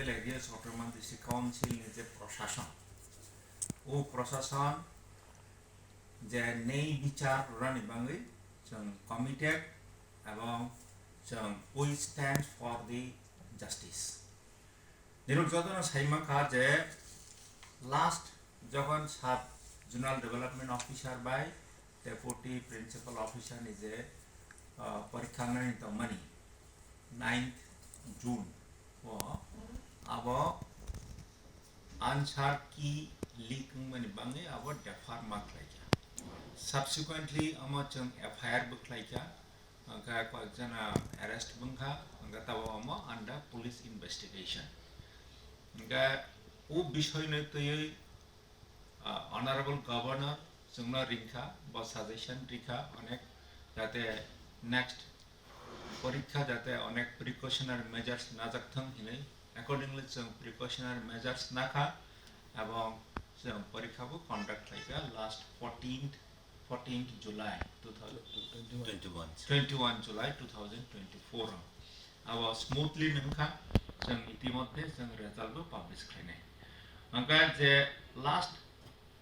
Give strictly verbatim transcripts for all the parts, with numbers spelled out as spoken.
Area Chottogram District Council ni je prosason, o prosason je nei bichar rwnani bagwi chwng committed, ebong chwng we stand for the justice. Nirok jotono saima kha je last jokhon sub zonal development officer bai deputy principal officer ni je, ah, porikha wngnani tongmani ninth June o abo answer key leak wngmani bagwi abo defer ma khlaikha. Subsequently omo chwng F I R bo khlaikha. Hwnkhe koyekjona arrest wngkha, hwnkhe tabok omo under police investigation. Hwnkhe o bisoino twiwi, ah, Honorable Governor chwngno ringkha, bo suggestion rikha onek, jate next porikha jate onek precautionary measures najak thung hinwi, accordingly chwng precautionary measures nakha, ebong chwng porikha bo conduct khlaikha last fourteenth fourteenth July two thousand twenty-one. Twenty-one. Twenty-one July two thousand twenty-four o. Abo smoothly wngkha, chwng itimodhye chwng result bo publish khlainai. Hwnkhe je last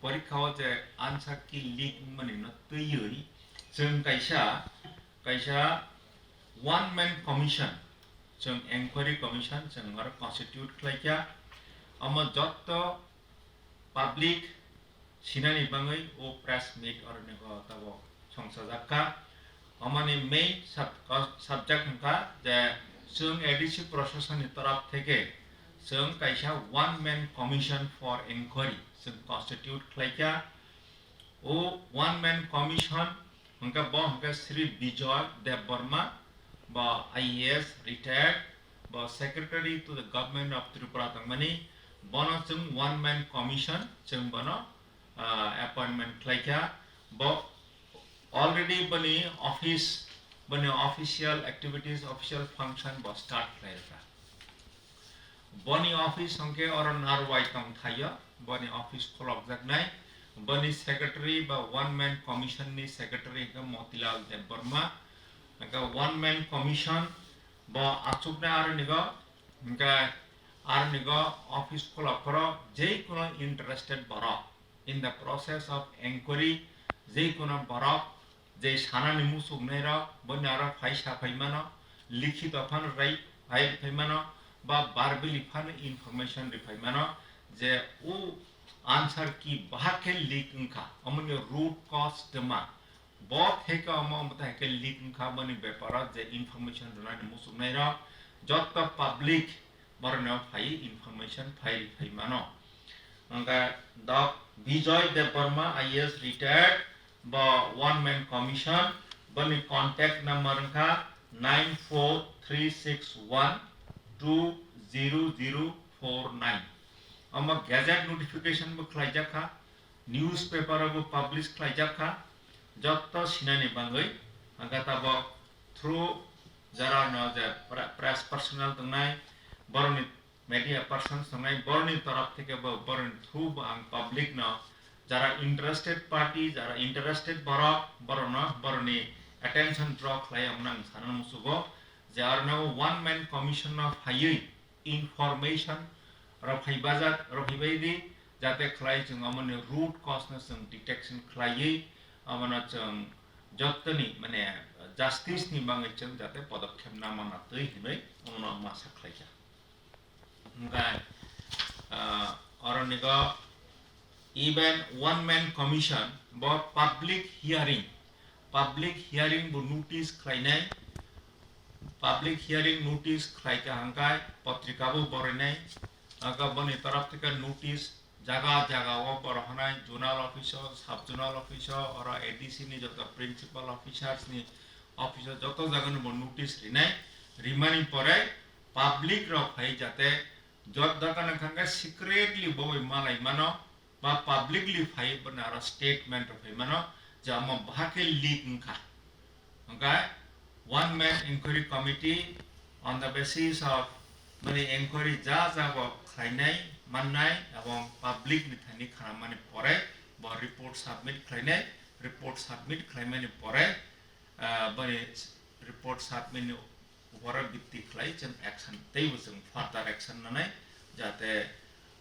porikha o je answer key leak wngmani no twiwi chwng kaisa, kaisa one man commission, chwng enquiry commission chwng oro constitute khlaikha. Omo jotto public sinani bagwi o press meet oroni go tabok songchajak kha. Omoni main sub-, subject wngkha je chwng A D C proshasonni torop theke chwng kaisa one man commission for enquiry chwng constitute khlaikha. O one man commission hwnkhe bo hwnkhe Shri Bijoy Debbarma, bo I A S retired, bo Secretary to the Government of Tripura tongmani, bono chwng one man commission chwng bono, ah, appointment khlaikha. Bo already boni office, boni official activities, official function bo start khlairwkha. Boni office hwnkhe oro Narwai tongthaio, boni office khulokjaknai. Boni secretary ba one man commission ni secretary hwnkhe Motilal Debbarma. Hwnkhe one man commission bo achuknai aronigo, hwnkhe aronigo office khulok phoro jei kuno interested borok in the process of enquiry, jei kuno borok je sanani muchuknairok, boni aro phai sa phai mano, likhito phano rai phai phai mano, ba verbally phano information ri phai mano, je o answer key bahak khe leak wngkha, omoni root cause twma, bo theke omo omo thai khe leak wngkha, boni beparo je information rwnani muchuknairok, jotto public borokno phai information phai ri phai mano. Hwnkhe Dok Bijoy Debbarma, I A S retired, bo one man commission, boni contact number wngkha nine four three six one two zero zero four nine. Omo gazette notification bo khlaijak kha, newspaper o bo publish khlaijak kha, jotto sinani bagwi. Hwnkhe tabok through jara no je pre-, press personnel tongnai, borokni media persons tongnai, borokni torop theke bo, borokni through bo ang public no, jara interested party, jara interested borok, borokno, borokni attention draw khlai, omono ang sana muchugo je aro no one man commission no phaiwi information rok phai bajak, rok phai bai di, jate khlai chwng omoni root cause no chwng detection khlaiwi, omono chwng jottoni, mane, justice ni bagwi chwng jate podokkhep na mana twi hinwi omono masa khlaikha. Hwnkhe, ah, oronigo even one man commission bo public hearing, public hearing bo notice khlainai, public hearing notice khlaikha hwnkhe potrika bo borainai, hwnkhe boni torop theke notice jaga jaga o borok hanai zonal office o, sub zonal office o, oro A D C ni joto principal officers ni office o joto jaga no bo notice rinai, rimani pore public rok phai jate jot dokan wngkha khe secretly bo bai malai mano ba publicly phai bo aro statement rok phai mano je omo bahai khe leak wngkha. Hwnkhe one man inquiry committee on the basis of bini inquiry ja ja bo khlainai mannai ebong public ni thani khanamani pore bo report submit khlainai, report submit khlaimani pore, ah, bini report submit ni upore bitti khlai chwng action teibo chwng further action nanai. jate,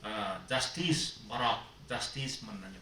ah, justice, borok justice mannani